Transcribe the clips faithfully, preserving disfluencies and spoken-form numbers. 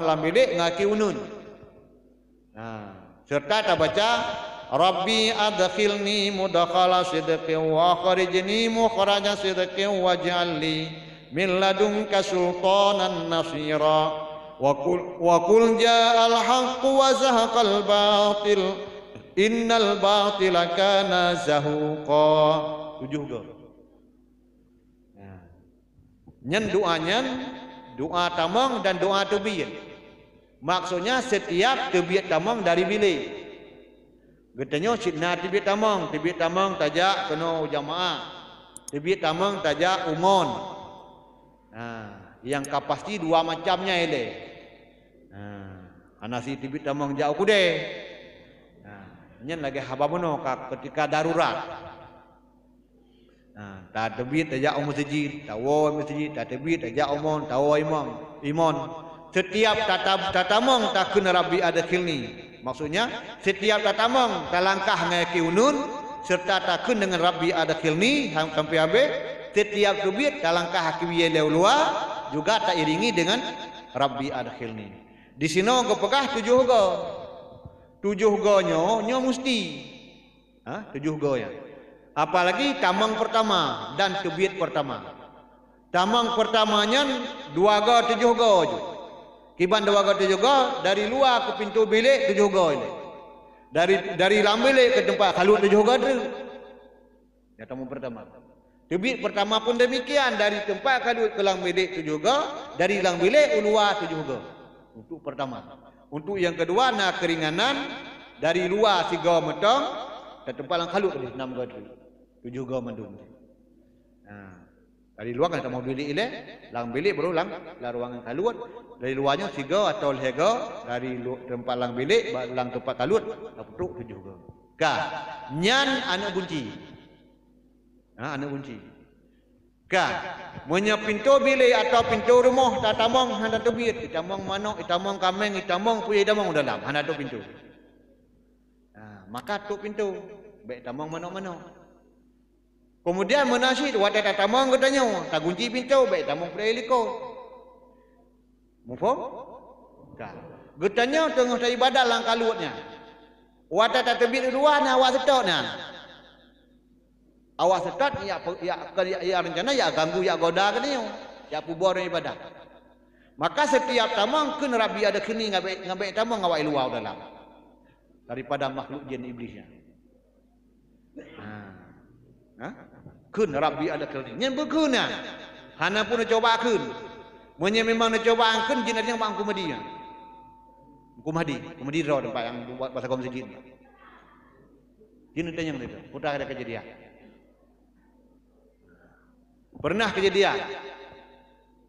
lam bilék ngon akhé uneun. Nah, serta tabaca, "Rabbi adkhilni mudkhala sidqin wa akhrijni mukhraja sidqin waj'al li min ladunka sultanan nasira." Wa qul, wa qul ja'al haqqu wa zahaqal batil, innal batila kana zahuqa. Tujoh go. Nah. Nyan doa nyan, doa tamong dan doa teubiet. Maksudnya setiap teubiet tamong dari bilék. Geutanyoe cit na teubiet tamong, teubiet tamong tajak keunoe u jamaah. Teubiet tamong tajak u mon. Nah, nyang ka pasti dua macam nyan ilée. Nah, hana si teubiet tamong jak u keudè. Nah, nyan lagée haba bunoe ka ketika darurat. Nah, tateubiet tajak u meuseujid, tawoe meuseujid, tateubiet tajak u mon, tawoe imong, imon. Setiap tata-, tatamong takheun Rabbi adkhilni. Maksudnya, setiap tatamong talangkah ngon akhé uneun serta takheun deungon Rabbi adkhilni ham-, sampai habéh. Setiap teubiet talangkah akhé wie lé u luwa juga tairingi deungon Rabbi adkhilni. Di sinoe geupeugah tujoh go. Tujoh go nyoe, nyoe musti. Ha, tujoh go nyan. Apalagi tamong pertama dan teubiet pertama. Tamong pertama nyan dua go tujoh go ju. Kiban dua go tujoh go, dari luwa keu pintoe bilék tujoh go ilée. Dari, dari lam bilék keu teumpat khaluet tujoh go treuk. Nyang tamong pertama. Teubiet pertama pun demikian, dari teumpat khaluet keu lam bilék tujoh go, dari lam bilék u luwa tujoh go. Untuk pertama. Untuk nyang keudua na keuringanan, dari luwa sigo meutong, dan teumpat lam khaluet tadi nam go treuk. Tujoh go mandum. Nah, dari luwa kan tamong bilék ilée, lam bilék baru lam, lam ruangan khaluet, dari luwa nyoe sigo atau lhée go, dari lu-, teumpat lam bilék ba-, lam teumpat khaluet, tapeutrok tujoh go. Ka, nyan aneuëk gunci. Ha, aneuëk gunci. Ka, meunyoe pintoe bilék atau pintoe rumoh tatamong hana teubiet, itamong manok, itamong kaméng, itamong peue, itamong u dalam, hana trok pintoe. Ha, maka trok pintoe, bék tamong manok-manok. Keumudian meunan cit watée tatamong geutanyoe, tagunci pintoe, bék tamong peue likot. Muphom? Ka. Geutanyoe teungoh taibadat lam khaluet nyan. Watée tateubiet u luwa na awak seutôt na. Awak seutôt ya, ya, ya, ya rencana ya ganggu, ya goda geutanyoe, ya peubuet ureuëng ibadat. Maka setiap tamong kheun Rabbi adkhilni, ngon bék, ngon bék tamong awak luwa u dalam. Daripada makhluk jin iblis nyan. Ha. Ha? Kheun Rabbi adkhilni. Nyan beukheun nyan. Hana pun neucoba kheun. Meunyoe memang neucoba kheun, jin nyan bak Teungku Mahdi nyan. Teungku Mahdi, Teungku Mahdi droe teumpat nyang buat basa kaum sijin. Jin tanyong situ. Putra ada kejadian. Pernah kejadian.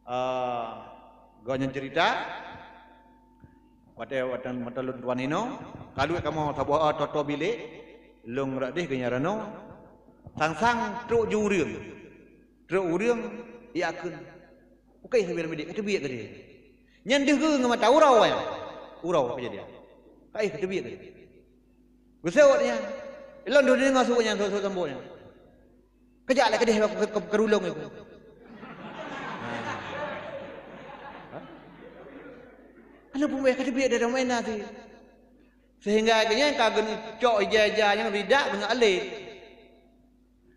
Eh, gobnyan cerita, watée, watée mata lôn tuan inoe, ka lheueh kamoe saboh, eh, toto bilék, lôn rot deh gobnyan ranoe, sang-sang trok ju ureuëng. Trok ureuëng, ya kheun. Ukai sabe bilék, ka teubiet keudeh. Nyan deuh geuh ngon mata uroe nyan. Uroe kejadian. Ka éh, ka teubiet keudeh. Geuseuôt nyan. Lôn deuh deungoe su nyan, su-, su-, sambot nyan. Keujak lé keudeh bak ke-, ke-, keurulong iku. Ha? Ana peue ka teubiet dari main nasi. Sehingga akhirnya ka geucok ija-ija nyang ridak deungon alét.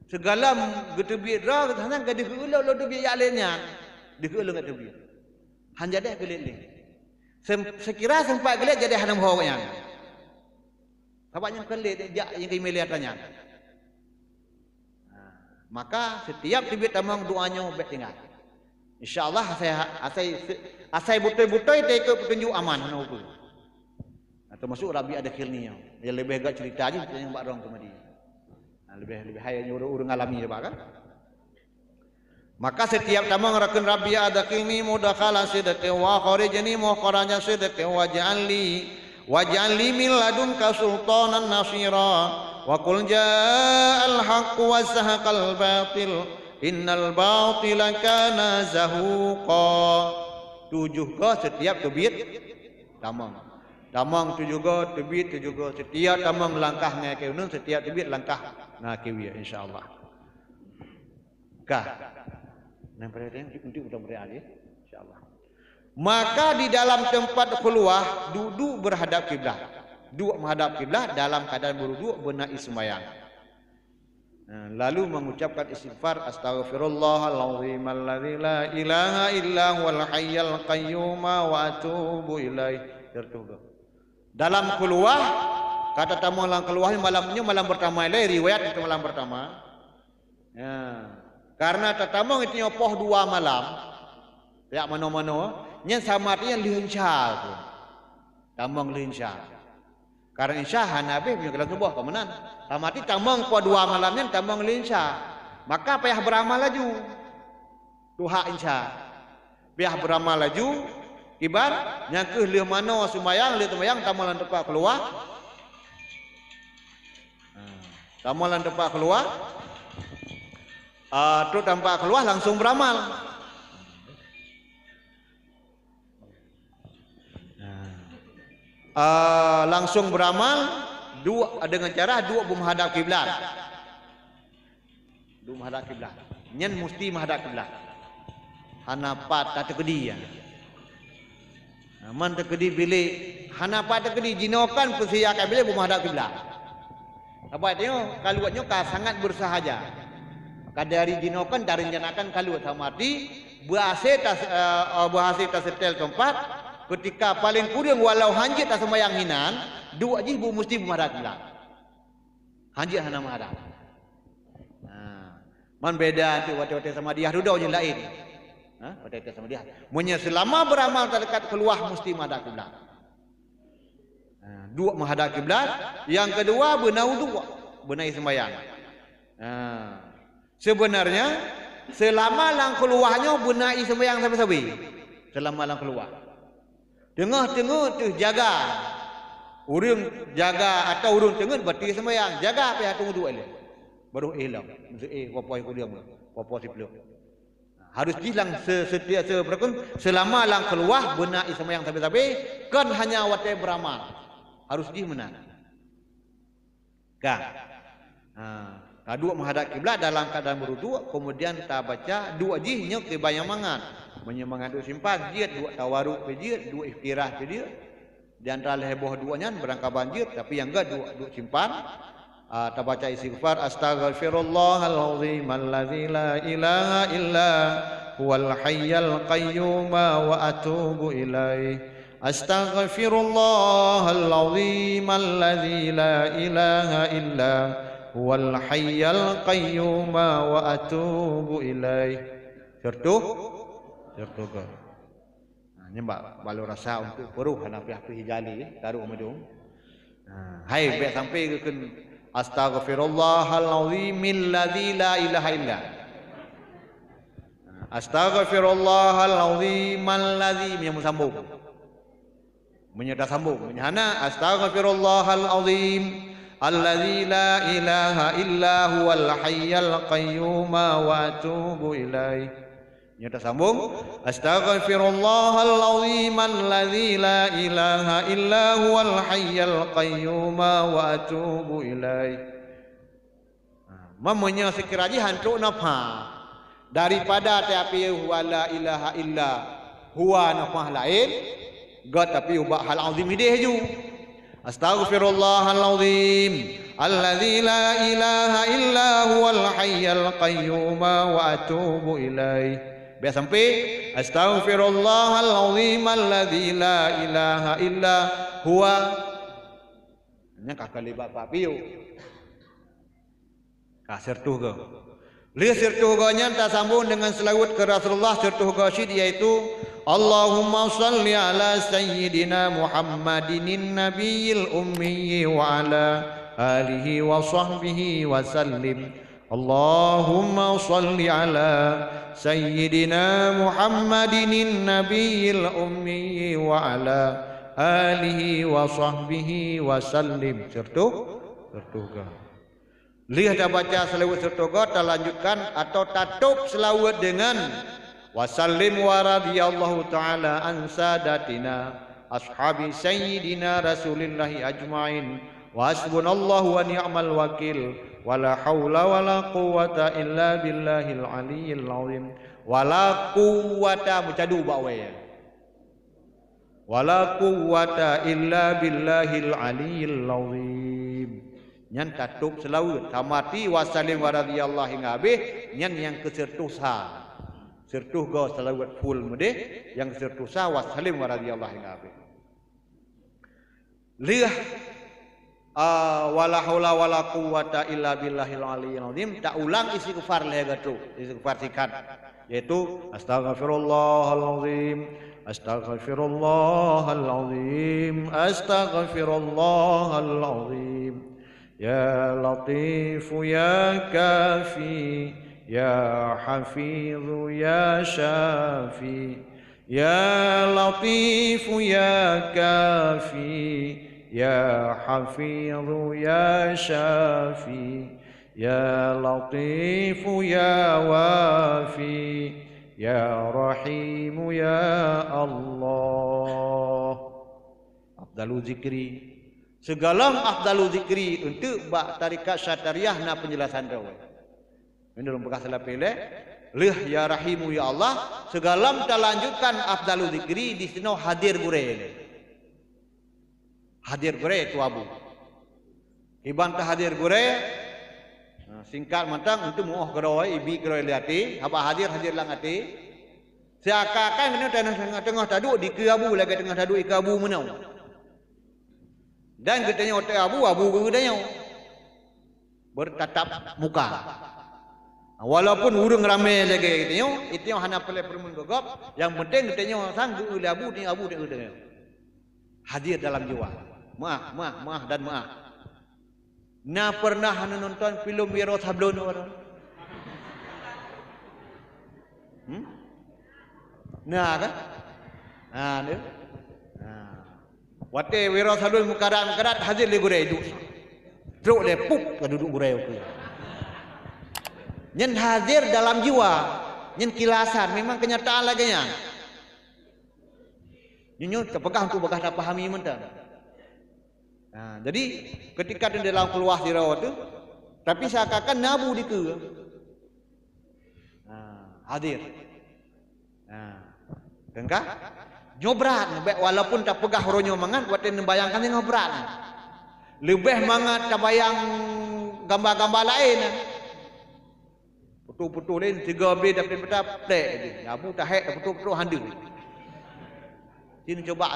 Sigohlom geuteubiet droe, hana ka deuh ulôn, lôn teubiet jak alét nyan. Deuh ulôn ka teubiet. Han jadeh keu lét lé. Sem-, sekira sempat keu lét jadeh hana meuho nyan. Sabab nyang keu lét jak nyang keu milé atra nyan. Ha, maka setiap teubiet tamong doa nyoe bék tinggai. Insya Allah asai, asai, asai beutôi-beutôi teuikot peutunjuk aman hana peue. Nah, termasuk Rabi ada khilni nyoe. Nyang leubeh gét cerita jih nyang bak droe keumadi. Nah, leubeh, leubeh hai nyoe ureuëng, ureuëng alami bak kan. Maka setiap tamong rakheun Rabbi adkhilni mudkhala sidqin wa akhrijni mukhraja sidqin waj'al li, waj'al li min ladunka sultanan nasira. Wa qul ja'al haqqu wa zahaqal batil, innal batila kana zahuqa. Tujoh go setiap teubiet tamong. Tamong tujoh go, teubiet tujoh go. Setiap tamong langkah ngon keuneun, setiap teubiet langkah ngon keuwie, insya Allah. Ka. Nang pada teng untuk beutôi-beutôi lagi, insya Allah. Maka di dalam tempat khulwah duduk berhadap kiblat. Duek menghadap kiblat dalam keadaan berwuduk beuna ie seumayang. Nah, lalu mengucapkan istighfar, "Astaghfirullahal azim alladzi la ilaha illa huwal hayyul qayyum wa atubu ilaih." Tertuga. Dalam khulwah, ka tatamong lam khulwah nyoe malam nyoe malam pertama ilée, riwayat itu malam pertama. Ya. Karena tatamong itu nyoe poh dua malam, jak manoe-manoe, nyan sama artinya lheueh insya tu. Tamong lheueh insya. Karena insya hana habéh meunyoe lam suboh, ka meunan. Sama arti tamong poh dua malam nyan tamong lheueh insya. Maka payah beramal laju. Tuha insya. Payah beramal laju, kiban, nyang kheueh lheueh manoe seumayang, lheueh seumayang tamong lam teumpat khulwah. Ha, tamong lam teumpat khulwah. Ah, trok teumpat khulwah langsung beramal. Ah, langsung beramal, duek dengan cara duek beumenghadap kiblat. Duek menghadap kiblat. Nyan musti menghadap kiblat. Hana pat tateukeudi, ya. Nah, man teukeudi bilék, hana pat teukeudi, jinoe kan peusiap bilék beumenghadap kiblat. Sabab nyoe, kaluet nyoe ka sangat bersahaja. Maka dari jinoe kan tarencanakan kaluet, sama arti beuhasé tas-, eh, eh, beuhasé tasetel teumpat, ketika paling kureueng walau hanjeuet taseumayang hinan, duek jih bu-, musti beumenghadap kiblat. Hanjeuet hana menghadap. Nah, man beda tu watée-watée samadiyah dudoe nyan laén. Ha, watée-watée samadiyah. Meunyoe seulama beuramal tadekat keuluwa musti menghadap kiblat. Nah, duek menghadap kiblat, nyang keudua beuna uduk, beuna ie seumayang. Nah, sebenarnya seulama lam keuluwa nyoe beuna ie seumayang sabe-sabe. Seulama lam keuluwa. Teungoh-teungoh teuh jaga. Ureuëng jaga atawa ureuëng teungeut bati seumayang, jaga pih ateueh uduk ilée. Baru éh lom. Meusti éh poh-poh kuliah, poh-poh siplôh. Harus jih lam se-, setiap se-, seulama lam keuluwa beuna ie seumayang sabe-sabe, kon hanya watée beuramal. Harus jih meunan. Ka. Ha, ka duek menghadap kiblat dalam keadaan beruduk, kemudian tabaca duek jih nyoe keu nyang mangat. Meunyoe mangat duek simpan, jeuet duek tawaruk pih jeuet, duek iftirah pih jeuet. Di antara lhée boh duek nyan barangkaban jeuet, tapi nyang gét duek, duek simpan. Ah, tabaca istighfar, "Astaghfirullahal azim alladzi la ilaha illa huwal hayyul qayyum wa atubu ilaih." Astaghfirullahal azim alladzi la ilaha illa huwal hayyul qayyum wa atubu ilaih. Sirtuh? Sirtuh ka. Nah, nyan bak balo rasa untuk peuruh hana piah pih jali, taruh meudong. Nah, hai bék sampai geukheun astaghfirullahal azimil ladzi la ilaha illa. Nah, astaghfirullahal azimal ladzi, meunyoe meusambong. Meunyoe tasambong, meunyoe hana, astaghfirullahal azim alladzi la ilaha illa huwal hayyul qayyum wa atubu ilaih. Nyoe tasambong, astaghfirullahal azim alladzi la ilaha illa huwal hayyul qayyum wa atubu ilaih. Ha, meunyoe sikira jih han trok nafah daripada tapi huwa la ilaha illa huwa nafah laén, gét tapi ubak hal azim idéh ju. Astaghfirullahal azim alladzi la ilaha illa huwal hayyul qayyum wa atubu ilaih. Bék sampai, astaghfirullahal azim alladzi la ilaha illa huwa. Nyan ka keulibat bak piôh. Ka sirtuh goe. Lheueh sirtuh goe nyan tasambong deungon seulaweuet keu Rasulullah sirtuh goe cit, yaitu, Allahumma shalli ala sayyidina Muhammadinin nabiyil ummi wa ala alihi wa sahbihi wa sallim. Allahumma shalli ala sayyidina Muhammadinin nabiyil ummi wa ala alihi wa sahbihi wa sallim. Sirtuh, sirtuh goe. Lheueh tabaca seulaweuet sirtuh goe, talanjutkan atau tatôb seulaweuet deungon, "Wa sallim wa radhiyallahu ta'ala an sadatina ashabi sayyidina Rasulillahi ajma'in, wa hasbunallahu wa ni'mal wakil, wa la haula wa la quwwata illa billahil aliyyil azim." Wa la quwwata, meucadu bak wée. Wala quwwata illa billahil aliyyil azim. Nyan tatôb seulaweuet. Tamati wa sallim wa radhiyallahu hingga habéh, nyan nyang keusireutoh sa. Sireutoh goe seulaweuet full meudeh, nyang keusireutoh sa wa sallim wa radhiyallahu hingga habéh. Lheueh, ah, wala haula wala quwwata illa billahil aliyyil azim, taulang istighfar lhèe geutrôk, istighfar singkat, yaitu, astaghfirullahal azim, astaghfirullahal azim, astaghfirullahal azim. Ya Latif ya Kafi, ya Hafiz ya Syafi, ya Latif ya Kafi, ya Hafiz ya Syafi, ya Latif ya Wafi, ya Rahim ya Allah. Afdalu zikri. Sigohlom afdalu zikri eunteuk bak tarekat Syatariah na peunjelasan droe. Meunurot peugah seulapée lé, lheueh ya Rahimu ya Allah, sigohlom talanjutkan afdalu zikri, disinoe hadir gurée lé. Hadir gurée tu Abu. Iban teuh hadir gurée, nah, singkat mantong eunteuk muoh keudroe, ibi keudroe lé até, haba hadir, hadir lam até. Siaka-akan geutanyoe teungoh, teungoh taduek dikeue Abu, lagée teungoh taduek dikeue Abu meunoe. Dan geutanyoe watée Abu, Abu geutanyoe. Bertatap muka. Walaupun ureuëng ramé lagée geutanyoe, geutanyoe hana peureulée peureumeun geugob, nyang penting geutanyoe sang geu-eu lé Abu, tanyoe Abu tanyoe geutanyoe. Hadir dalam jiwa. Meuah, meuah, meuah dan meuah. Na pernah hana nonton filem Wiro Sablon? Hmm? Na kan? Ha, ni. Ha. Watée Wiro Sablon meukarat-meukarat, hadir lé gurée duek. Trok lé pup ka duduek gurée waktu. Nyan hadir dalam jiwa. Nyan kilasan, memang kenyataan lagée nyan. Nyoe tapeugah untuk bagah tapahami mantong. Ha, jadi ketika di dalam keuluwa sidroe tu, tapi seakan-akan na Abu dikeue. Ha, hadir. Ha. Teuka? Nyoe brat, nyoe bék walaupun tapeugah uroe nyoe mangat, watée neubayangkan nyoe brat. Leubeh mangat tabayang gamba-gamba laén. Putôh-putôh laén, tiga bri dapet peta plek laju. Abu tahek taputôh-putôh handeueng. Sini cuba.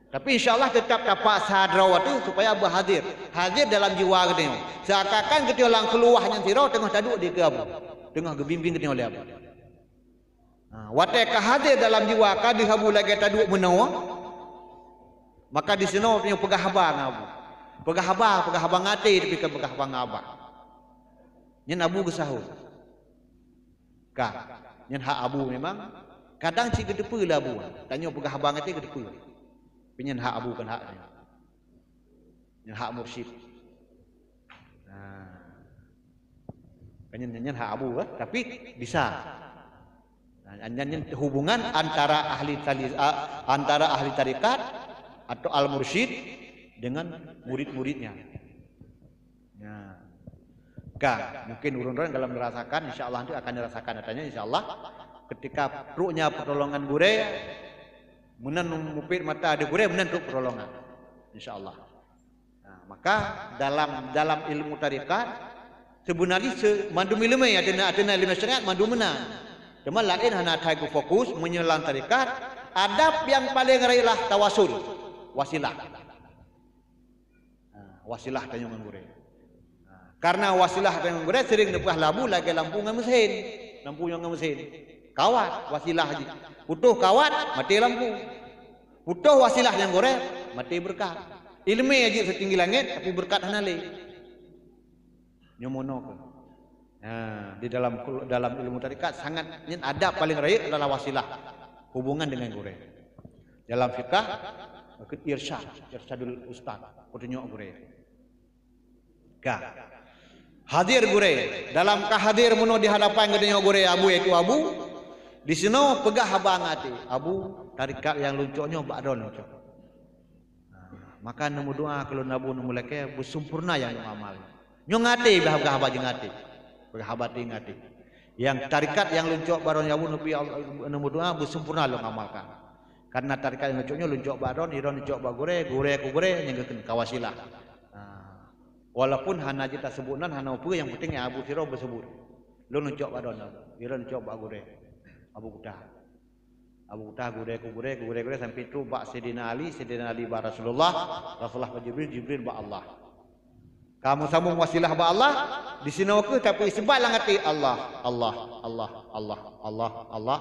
Tapi insya Allah tetap tapaksa droe tu supaya berhadir. Hadir dalam jiwa geutanyoe. Seakan-akan geutanyoe lam keuluwa nyan sidroe teungoh taduek dikeue Abu. Teungoh geubimbing geutanyoe lé Abu. Ha, watée ka hadir dalam jiwa ka deuh Abu lagée taduek meunoe, maka disinoe tanyoe peugah haba ngon Abu. Peugah haba, peugah haba ngon até, tapi kon peugah haba ngon haba. Nyan Abu geusahôt. Ka, nyan hak Abu memang. Kadang cit geuteupeue lé Abu. Tanyoe peugah haba ngon até geuteupeue. Tapi nyan hak Abu, kon hak tanyoe. Nyan hak mursyid. Nah. Kan nyan, nyan hak Abu, eh? Tapi bisa. Nah, nyan, nyan hubungan antara ahli tali-, a-, antara ahli tarekat atau al-mursyid dengan murid-muridnya. Ya. Ka, mungkin ureuëng-ureuëng dalam dirasakan, insya Allah nanti akan dirasakan datanya, insya Allah. Ketika troknya pertolongan gurée, meunan mupiet mata di gurée, meunan trok pertolongan. Insya Allah. Nah, maka dalam, dalam ilmu tarekat, sebenarnya se-, mandum ileumé, ateueh na, ateueh na ileumé syariat mandum meunan. Cuma laén hana that geufokus, meunyoe lam tarekat, adab nyang paleng rayeuk lah tawasul, wasilah. Nah, wasilah tanyoe ngon gurée. Nah, karena wasilah tanyoe ngon gurée sering neupeugah lé Abu lagée lampu ngon meusén. Lampu nyang ngon meusén. Kawat, wasilah jih. Putôh kawat, maté lampu. Putôh wasilah nyang gurée, maté beureukat. Ileumé jeuet seutinggi langét, tapi beureukat hana lé. Nyoe meunoe keuh. Ha, di dalam, dalam ilmu tarekat sangat nyan adab paleng rayeuk adalah wasilah, hubungan dengan gurée. Dalam fikah, irsyad, irsyadul ustaz, peutunyok gurée. Ka. Hadir gurée, dalam ka hadir meunoe di hadapan geutanyoe gurée Abu, yaitu Abu, disinoe peugah haba ngon até, Abu, tarekat nyang lôn cok nyoe bak droe lôn cok. Maka neumeudoa keu lôn Abu, neumeulakée beusempurna nyang lôn amal. Nyoe ngon até, bah peugah haba jih ngon até. Peugah haba até ngon até. Nyang tarekat nyang lôn cok bak droe Abu, Nabi Allah, neumeudoa beusempurna lôn amalkan. Karena tarekat nyang cok nyoe lôn cok bak droe, droe cok bak gurée, gurée keu gurée nyang geukheun ka wasilah. Ha. Walaupun hana jeuet taseubut nan, hana peue, nyang penting Abu Siro beuseubut. Lôn cok bak droe, droe cok bak gurée. Abu Kuta. Abu Kuta gurée keu gurée, gurée keu gurée sampai trok bak Saidina Ali, Saidina Ali bak Rasulullah, Rasulullah bak Jibril, Jibril bak Allah. Ka meusambong wasilah bak Allah, disinoe kheueh tapeuisbat lam até Allah, Allah, Allah, Allah, Allah, Allah.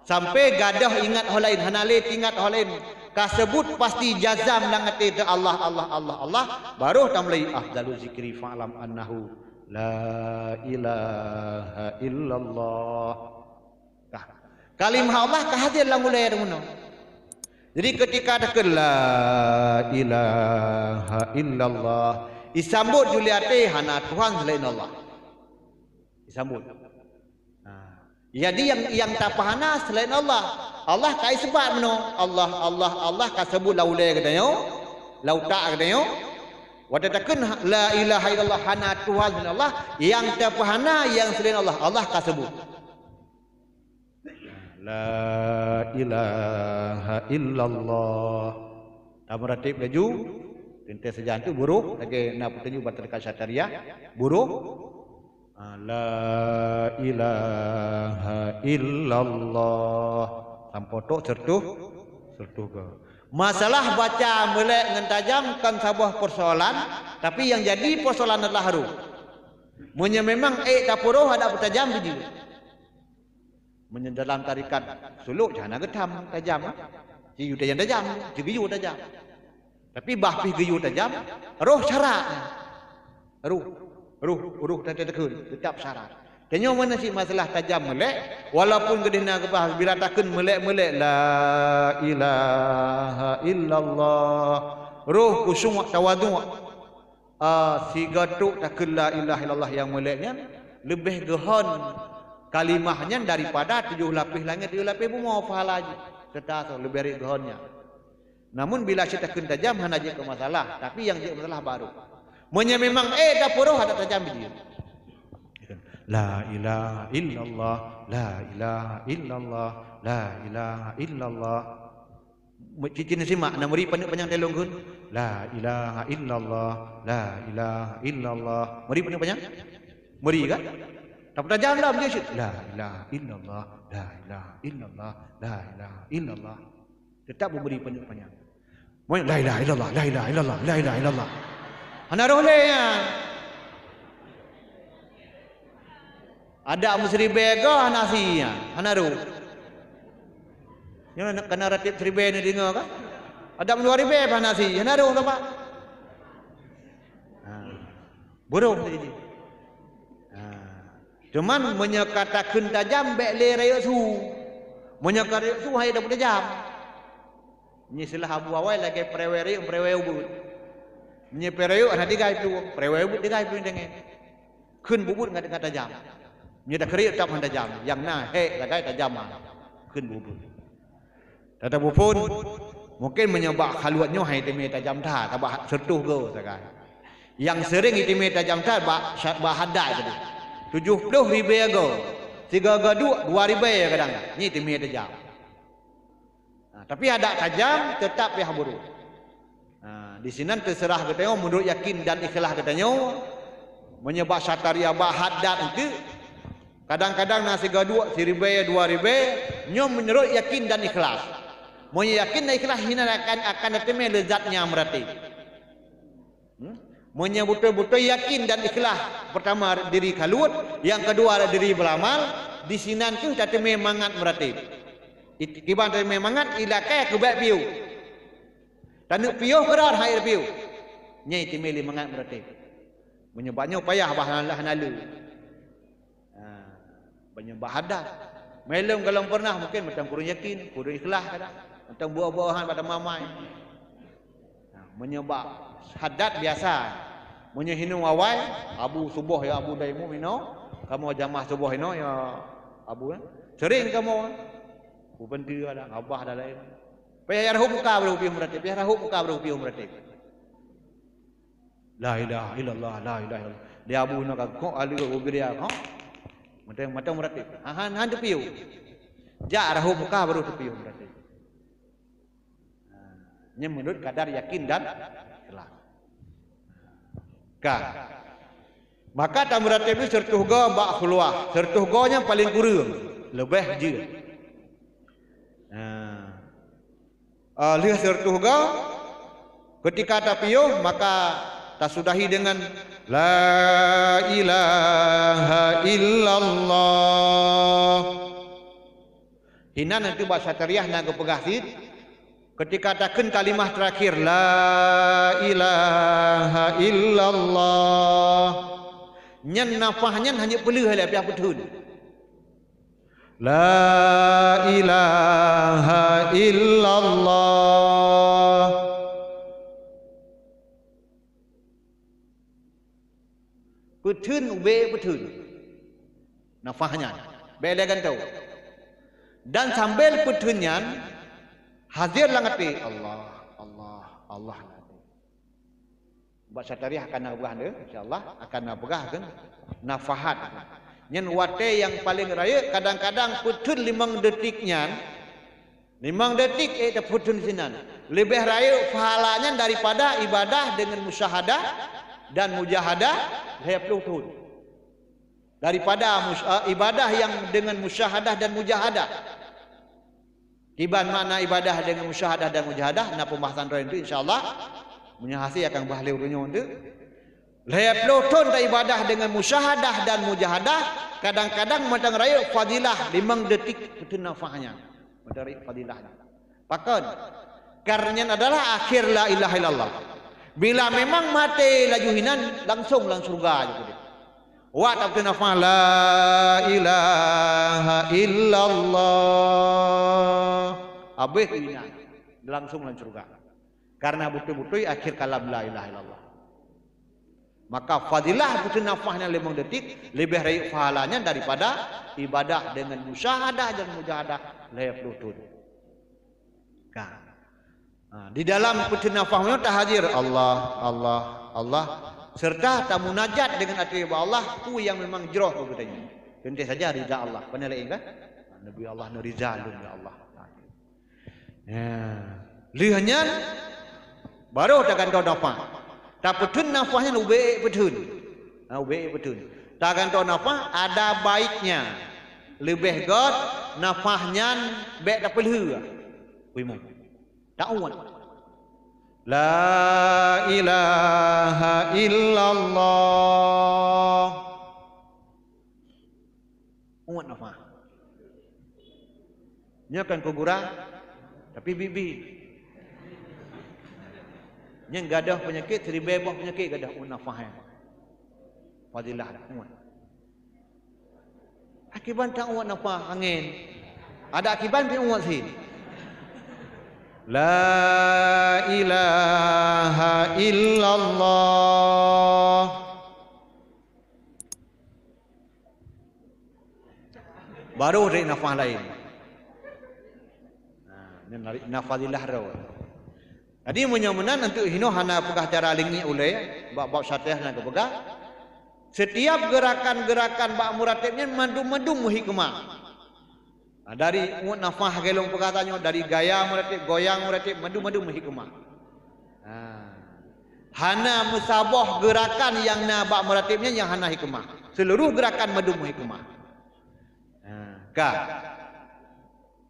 Sampai gadôh ingat ho laén, hana lé teuingat ho laén. Ka seubut pasti jazam lam até teuh Allah, Allah, Allah, Allah. Baroh tamulai afdalu zikri fa'lam annahu la ilaha illallah. Kah. Kalimah Allah ka hadir lam ulée deungon. Jadi ketika takheun la ilaha illallah, isambot juli até hana Tuhan selain Allah. Isambot. Nah, jadi yang yang tapeuhana selain Allah. Allah ka isbat meunoe. Allah, Allah, Allah ka seubut lam ulée geutanyoe, lam utak geutanyoe. Watée takheun la ilaha illallah hana Tuhan selain Allah, yang tapeuhana yang selain Allah, Allah ka seubut. La ilaha illallah. Tameuratéb laju, teuntée sajan tu buroh, lagée na peutunjuk bak tarekat Syatariah, buroh. Ah, la ilaha illallah. Sampoe trok sertuh, sertuh go. Masalah baca meulek ngon tajam kon saboh persoalan, tapi yang jadi persoalan adalah roh. Meunyoe memang ék tapeuroh adak peutajam biji. Meunyoe dalam tarekat suluk, hana geutam tajam, ah. Ci geuyue tajam-tajam, ci geuyue tajam. Tapi bah pih geuyue tajam, roh syarat. Roh, roh, roh teuteukheun, teutap syarat. Tanyoe meunan cit masalah tajam meulek, walaupun geudeh na geubah bila takheun meulek-meulek, la ilaha illallah. Roh khusyuk tawadhu. Ah, sigoe trok takheun la ilaha illallah nyang meulek nyan, leubeh geuhon kalimah nyan daripada tujoh lapéh langét, tujoh lapéh bumoe pahala jih. Teuta soe leubeh rhot geuhon nyan. Namun bila cit takheun tajam hana jeuet keu masalah, tapi nyang jeuet masalah baroh. Meunyoe memang ék tapeuroh adak tajam biji. La ilaha illallah, la ilaha illallah, la ilaha illallah. Cicin simak, na meuri paneuk panyang teuh lôn kheun. La ilaha illallah, la ilaha illallah. Meuri paneuk panyang? Meuri kan? Tapi tajam dah meujeuet cit. La ilaha illallah, la ilaha illallah, la ilaha illallah. Tetap meuri paneuk panyang. Meunyoe la ilaha illallah, la ilaha illallah, la ilaha illallah. Hana roh lé nyan. Adak meusiribèe goe hana sie, hana roh. Nyoe kana ratéb siribèe neudeungoe ka? Adak meudua ribèe hana sie, hana roh saban. Ha. Burông tadi. Ha. Cuman meunyoe ka takheun tajam bèk lé rayeuk su. Meunyoe ka rayeuk su hai dapeuet tajam. Nyoe istilah Abu awai lagèe peurewée rayeuk, peurewée ubeut. Nyoe peurewée rayeuk hana tinggai plueng, peurewée ubeut tinggai plueng teungoh. Kheun bubeut ngon, ngon tajam. Nyoe takheun rayeuk teutap hana tajam, nyang na hék sagai tajam, kheun bubeut. Tata buphon, mungken meunyoe bak khaluet nyoe hai teumé tajam that, sabab sireutoh goe sagai. Nyang seuréng itamé tajam that bak sya-, bak haddad tadi. Tujoh ploh ribèe goe, sigoe-goe duek dua ribèe kadang, nyoe itamé tajam. Ha, tapi adak tajam teutap pih burông. Ha, disinan teuseurah geutanyoe meunurot yakin dan ikhlas geutanyoe. Meunyoe bak syatariah bak haddad eunteuk, kadang-kadang na sigoe duek, siribèe, dua ribèe, nyoe meunurot yakin dan ikhlas. Meunyoe yakin dan ikhlas, hinan akan, akan tateumé leuzat nyang meuratéb. Hmm? Meunyoe beutôi-beutôi yakin dan ikhlas, peurtama diri khaluet, nyang keudua diri beuramal, disinan kheueh tateumé mangat meuratéb. It-, kiban tateumé mangat, ilakèe keu bèk piôh. Taneuk piôh keudroe hai piôh. Nyan itamé lé mangat meuratéb. Meunyoe bak nyoe payah bah hana, hana le. Ha, banyak bak haddad. Meulom gohlom peureunah mungken mantong kureueng yakin, kureueng ikhlas kadang. Mantong buoh-buohan bak teumamai. Ha, meunyoe bak haddad biasa. Meunyoe hinoe awai, Abu suboh ya Abu Daimu hinoe, kamoe jamaah suboh hinoe ya Abu, eh. Sering kamoe. Ku peunteue ada, ngabah dan laén. Payah ya rahop muka baru piôh meuratéb, payah rahop muka baru piôh meuratéb. La ilaha illallah, la ilaha illallah. Di Abu na ka kok ahli ubria, ha? Mantong, mantong meuratéb. Ha, han, han teupiôh. Jak rahop muka baru teupiôh meuratéb. Nyan meunurot kadar yakin dan ikhlas. Ka. Maka tameuratéb sireutôh goe bak khulwah. Sireutôh goe nyan paleng kureueng, leubeh jeuet. Nah. Ah, lheueh sireutôh goe, keutika tapiôh, maka tasudahi deungon, "La ilaha illallah." Hinan teuk bak Syatariah na geupeugah cit, keutika takheun kalimah teurakhir, "La ilaha illallah." Nyan nafah nyan hana peuleueh lé, piah peutheun. "La ilaha illallah." Peutheun ubé peutheun. Nafah nyan. Bék lé gantoe. Dan sambil peutheun nyan, hazir lam até, Allah, Allah, Allah. Bak Syatariah akan na peugah tu, insya Allah akan na peugah kan nafahat. Nyan watée nyang paleng rayeuk, kadang-kadang peutheun limong detik nyan, limong detik ék tapeutheun sinan. Leubeh rayeuk pahala nyan daripada ibadah deungon musyahadah dan mujahadah lhée ploh thon. Daripada mus-, eh, ibadah nyang deungon musyahadah dan mujahadah. Kiban makna ibadah deungon musyahadah dan mujahadah, na pembahasan droe tu, insya Allah. Meunyoe hase akan bahas lé uroe nyoe tu. Lhée ploh thon taibadah deungon musyahadah dan mujahadah, kadang-kadang mantong rayeuk fadilah limong detik peutheun nafah nyan. Mantong rayeuk fadilah nyan. Pakon? Kareuna nyan adalah akhir la ilaha illallah. Bila memang maté laju hinan, langsung lam syeuruga jih. Wak tapeutheun nafah, "La ilaha illallah." Habéh inan, langsung lam syeuruga. Karena beutôi-beutôi akhir kalam la ilaha illallah. Maka fadilah peutheun nafah nyan limong detik leubeh rayeuk pahala nyan daripada ibadah deungon musyahadah dan mujahadah lhée ploh thon. Ka. Ha, di dalam peutheun nafah nyoe tahazir Allah, Allah, Allah, serta tamunajat deungon até bak Allah, peue nyang memang jroh keu geutanyoe. Teuntée saja ridha Allah. Pane laén kan? Nabi Allah neuriza lôn ya Allah. Ya. Lheueh nyan baru tagantoe nafah. Tapeutheun nafah nyan ubé ék peutheun. Ha, ubé ék peutheun. Tagantoe nafah ada baiknya. Leubeh göt nafah nyan bék tapeulheueh. Kuimu. Ta'awud. La ilaha illallah. Uwat nafah. Nyoe kan kuburan, tapi bibi. Nyang gadoh peunyakét, siribée boh peunyakét gadoh uwat nafah nyan. Fadilah uwat. Akiban tan uwat nafah angén. Ada akiban pih uwat sih. La ilaha illallah. Baru dari nafah lain. Nah, ini nafah fadilah tu. Jadi meunyoe meunan untuk hinoe hana peugah cara lingiek ulée, bak bab Syatariah na geupeugah, setiap gerakan-gerakan bak muratéb nyan mandum-mandum hikmah. Nah, dari uwat nafah lagée lôn peugah tanyoe, dari gaya muratéb, goyang muratéb, mandum-mandum hikmah. Nah, hana meusaboh gerakan nyang na bak muratéb nyan nyang hana hikmah. Seluruh gerakan mandum hikmah. Nah, ka.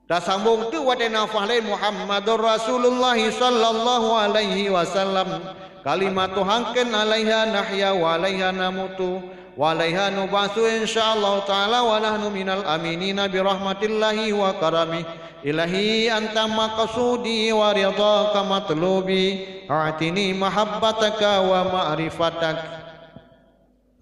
Tasambong teuk watée nafah lé Muhammadur Rasulullah sallallahu alaihi wasallam. Kalimatu haqqin alaiha nahya wa alaiha namutu wa alaiha nub'atsu insyaallah taala wa nahnu minal aminina bi rahmatillahi wa karamih. Ilahi anta maqsudi wa ridhaka matlubi. A'tini mahabbataka wa ma'rifatak.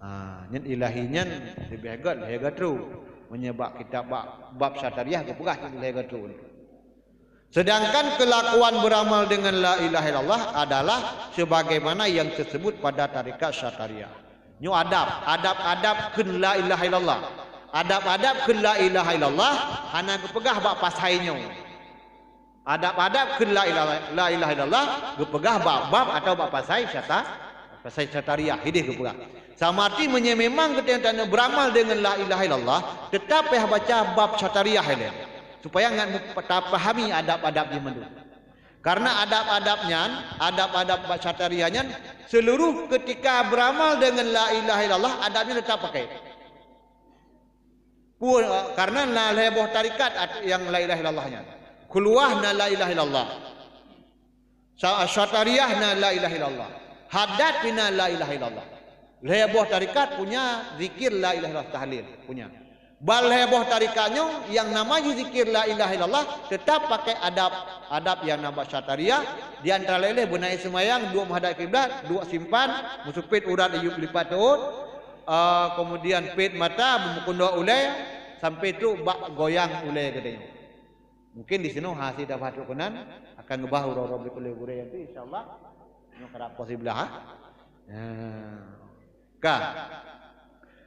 Ha, nyan ilahi nyan leubeh göt lhée geutrok. Meunyoe bak kitab bak bab Syatariah geupeugah cit lhée geutrok. Sedangkan kelakuan beramal dengan la ilaha illallah adalah sebagaimana yang tersebut pada tarekat Syatariah. Nyoe adab, adab-adab kheun la ilaha illallah. Adab-adab kheun la ilaha illallah hana geupeugah bak pasai nyoe. Adab-adab kheun la ilaha, la ilaha illallah geupeugah bak bab atawa bak pasai syata-, pasai Syatariah, hideh geupeugah. Sama arti meunyoe memang geutanyoe beramal deungon la ilaha illallah, teutap payah baca bab Syatariah ilée, supaya ngat tapahami adab-adab jih mandum. Karena adab-adab nyan, adab-adab bak syatariah nyan, seluruh ketika beramal dengan la ilaha illallah, adab nyan tetap pakai. Pu-, karena na lhèe boh tarikat at-, nyang la ilaha illallah nyan. Khuluwah na la ilaha illallah. Sa-, syatariah na la ilaha illallah. Haddad pih na la ilaha illallah. Lhèe boh tarikat punya zikir la ilaha illallah, tahlil punya. Ban lhèe boh tarikat nyoe nyang nama jih zikir la ilaha illallah tetap pakai adab, adab nyang na bak syatariah, di antara laén lé beunai seumayang, duek meuhadap kiblat, duek simpan, meusupet urat iyup lipat teuôt, ah, kemudian pet mata, beumeukeundoe ulèe, sampai trok bak goyang ulèe geutanyoe. Mungkin di sinoe hase tabah trok keunan, akan ngeubah uroe-uroe berikut lé gurèe nyan, insya Allah. Nyoe karab poh siblaih, ha? Nah. Ka.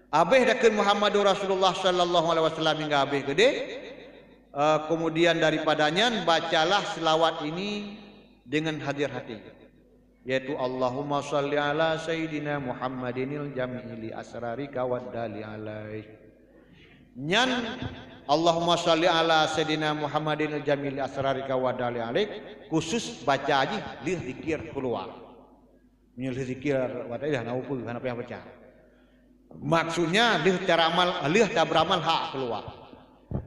Abéh takheun Muhammadur Rasulullah sallallahu alaihi wasallam hingga abéh keudéh. Eh, kemudian daripada nyan, bacalah selawat ini dengan hadir hati, yaitu, "Allahumma shalli ala Sayyidina Muhammadinil jami'i li asrarika wa dali alaih." Nyan, "Allahumma shalli ala Sayyidina Muhammadinil jami'i li asrarika wa dali alaih," khusus baca jih lheueh zikir keuluwa. Meunyoe lheueh zikir watèe hana upeue, hana payah baca. Maksudnya lheueh taramal, lheueh taberamal hak keuluwa.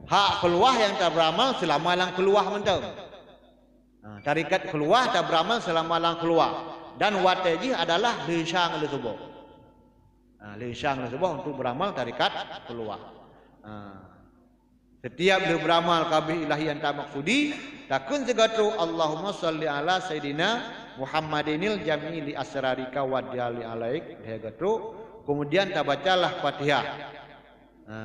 Hak keuluwa nyang taberamal seulama lam keuluwa mantong. Ha, tarikat keuluwa taberamal seulama lam keuluwa. Dan watèe jih adalah lheueh isya ngon lheueh suboh. Ha, lheueh isya ngon lheueh suboh untuk beramal tarikat keuluwa. Ha. Setiap lheueh beramal ka abéh ilahi anta maksudi, takheun sigoe trok, "Allahumma shalli ala Sayyidina Muhammadinil jami'i li asrarika wa dali alaik," lhèe goe trok. Kemudian tabacalah Fatihah. Ha,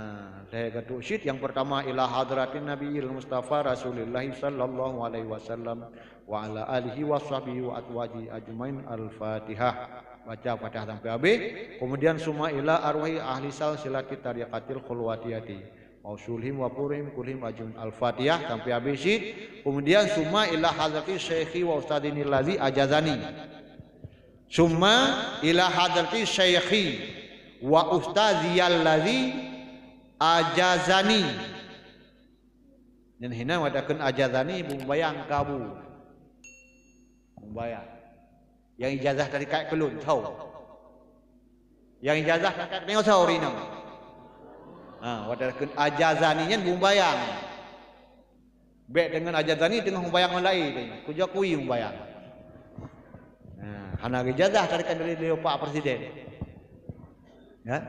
lhèe goe trok cit, nyang pertama, "Ila hadratin Nabiyil Mustafa Rasulillahi sallallahu alaihi wasallam wa ala alihi wa sahbihi wa azwajihi ajmain." Al-Fatihah. Baca Fatihah sampai habéh. Kemudian, "Summa ila arwahi ahli salsilati tariqatil khulwatiyati wa usulihim wa furu'ihim kullihim ajmain." Al-Fatihah sampai habéh cit. Kemudian, "Summa ila hadrati syekhi wa ustadzinil ladzi ajazani." "Summa ila hadrati syekhi wa ustadziyal ladzi ajazani." Nyan hina watèe takheun ajazani, beumeubayang keu Abu. Beumeubayang. Nyang ijazah tarikat keu lôn, soe? Nyang ijazah tarikat nyoe soe rinong? Ha, watèe takheun ajazani nyan beumeubayang. Bèk deungon ajazani teungoh mubayang ngon laén, kujak kui mubayang. Nah, hana geujazah tarikat dari lé Pak Presiden. Ya.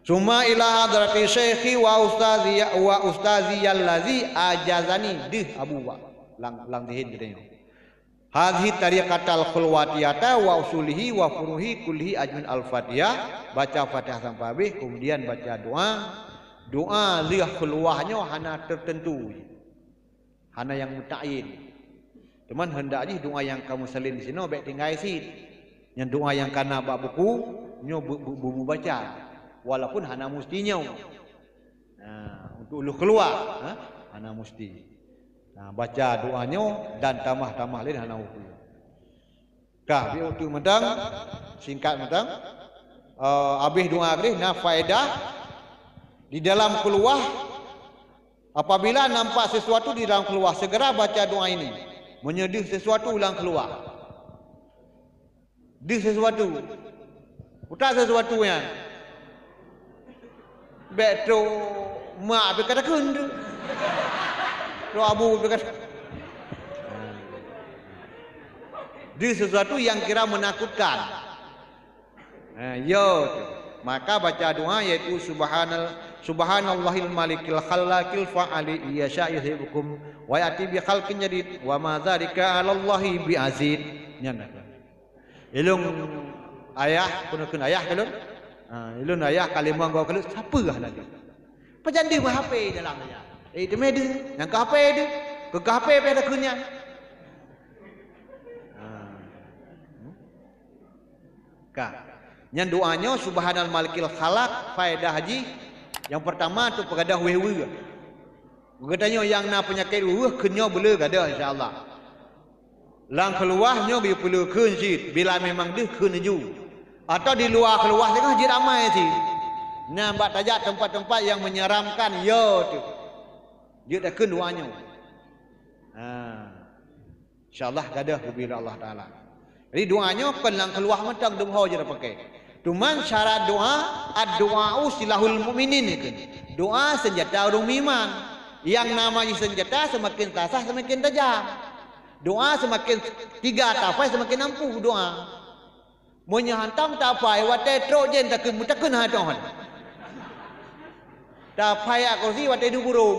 "Summa ila hadrati syekhi wa ustazi, wa ustazi allazi ajazani," deuh Abu Bak. Lam, lam zihin geutanyoe. "Hadhihi tariqatal khulwatiyata wa usulihi wa furuhi kullihi ajmain." Al-Fatihah, baca Fatihah sampai habéh, kemudian baca doa. Doa lheueh khulwah nyoe hana teuteuntu. Hana nyang meutakyin. Teuma hendak jih doa nyang ka meusalin disinoe bèk tinggai cit. Nyan doa nyang ka na bak buku, nyoe beu-, beu-, beumeubaca. Walaupun hana musti nyoe. Nah, untuk lheueh keuluwa, ha? Hana musti. Nah, baca doa nyoe dan tamah-tamah laén hana upeue. Ka, bri waktu mantong, singkat mantong. Eh, habéh doa keudéh, na faedah di dalam keuluwa. Apabila nampak sesuatu di dalam keuluwa, segera baca doa ini. Meunyoe deuh sesuatu lam keuluwa. Deuh sesuatu. Utak sesuatu nyan. Bèk trok mak pih ka takheun tu. Trok abu pih ka. Deuh sesuatu yang kira menakutkan. Ha, yo tu. Maka baca doa yaitu subhanal, subhanallahil malikil khallaqil fa'ali yasha yuhibbukum wa ya'ti bi khalqin jadid wa ma dzalika 'alallahi bi aziz. Nyan dah. Ilôn ayah, keuneukheun ayah keu lôn. Ha, ilôn ayah kalimong goe keu lôn, sapeue lagèe. Pajan deuh meuhapé dalam ayah. Eh, teumé deuh, nyang keu hapé deuh, keu, keu hapé pih ada keu nyan. Ha. Ka. Nyan doa nyoe, "Subhanal Malikil Khalaq", faedah jih nyang pertama tu peugadôh weueh-weueh. Geutanyoe nyang na peunyakét weueh-weueh kheun nyoe beuleu gadôh, insya Allah. Lam keuluwa nyoe geuyue peuleu kheun cit, bila memang deuh kheun laju. Atawa di luwa keuluwa teungoh jeuet amai cit. Nyan bak tajak teumpat-teumpat nyang menyeramkan, yo teuh. Jeuet takheun doa nyoe. Ha. Insya Allah gadoh geubri lé Allah Taala. Jadi doa nyoe kon lam keuluwa mantong dum ho jeuet pakai. Cuman syarat doa, "Ad-du'a'u silahul mu'minin," kheun. Doa senjata ureuëng meuiman. Nyang nama jih senjata seumaken tasah seumaken tajam. Doa seumaken tiga tapai seumaken ampuh doa. Meunyoe hantom tapai watée trok jen takheun meutakheun hana toh. Tapai yak kursi watée duek burong.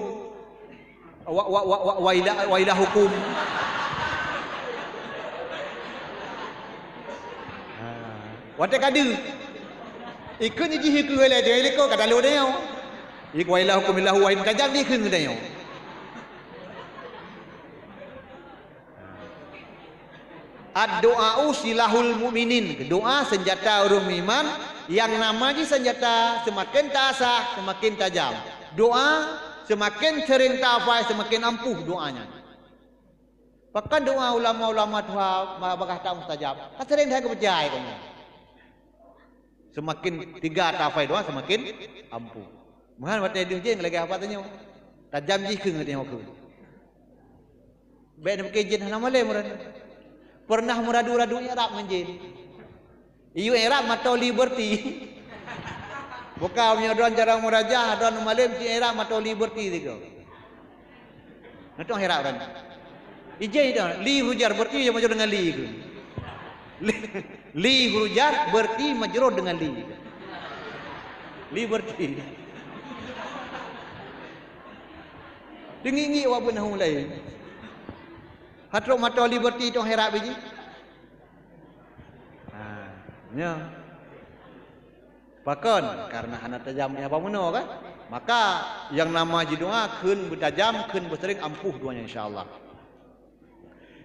Wa, wa, wa, wa, waila, waila hukum. Ha. Watée ka deuek. Ikheun jih ikheun lé jih liko ka talo deh. Ikheun waila hukum illahu wahid tajam deh ikheun deh. Ad-du'a'u silahul mu'minin. Doa senjata ureuëng meuiman, nyang nama jih senjata seumaken taasah, seumaken tajam. Doa seumaken seuring tapai, seumaken ampuh doa nyan. Pakon doa ulama-ulama tuha ma-, bagaih that mustajab? Ka seuring that geupeucaya keunoe. Seumaken tiga tapai doa, seumaken ampuh. Meuhan watée deuh jeng lagée haba tanyoe. Tajam jih kheun tanyoe kheun. Bék neupike jén hana malém ureuëng. Pernah meuradu-radu i'rab ngon jén. Iyue i'rab mata li berti. Buka meunyoe droe jarang meuraja, droe malém ci i'rab mata li berti sigoe. Nyoe tong i'rab ureuëng. Ijén itu, li huruf jar berti ya majur dengan li itu. Li, li huruf jar berti majur dengan li. Li berti. Deungi-ngi awak beunahung laén. Hatrok mata li berti tong i'rab biji. Ha, nyoe. Pakon? Karena hana tajam nyang bak meunoe kan? Maka nyang nama jih doa kheun beutajam, kheun beuseuring ampuh doanya insya Allah.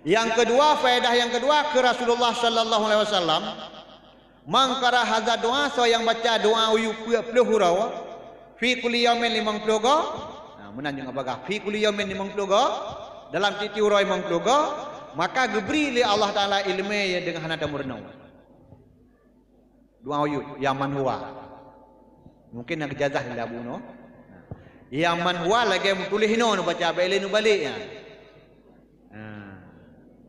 Yang kedua, faedah yang kedua keu Rasulullah sallallahu alaihi wasallam, "Man qara hadza doa, soe nyang baca doa uyueb peuet ploh uroe, fi kulli yaumin limong ploh go." Nah, meunan nyang bagah, fi kulli yaumin limong ploh go, dalam tieb-tieb uroe limong ploh go, maka geubri lé Allah Taala iéleumé deungon hana tameurunoe. Doa uyueb, ya man huwa. Mungkin na geujazah lé Abu Noh. Ya man huwa lagée meutuléh inoe neubaca bak ilée neubalek nyan. Ha.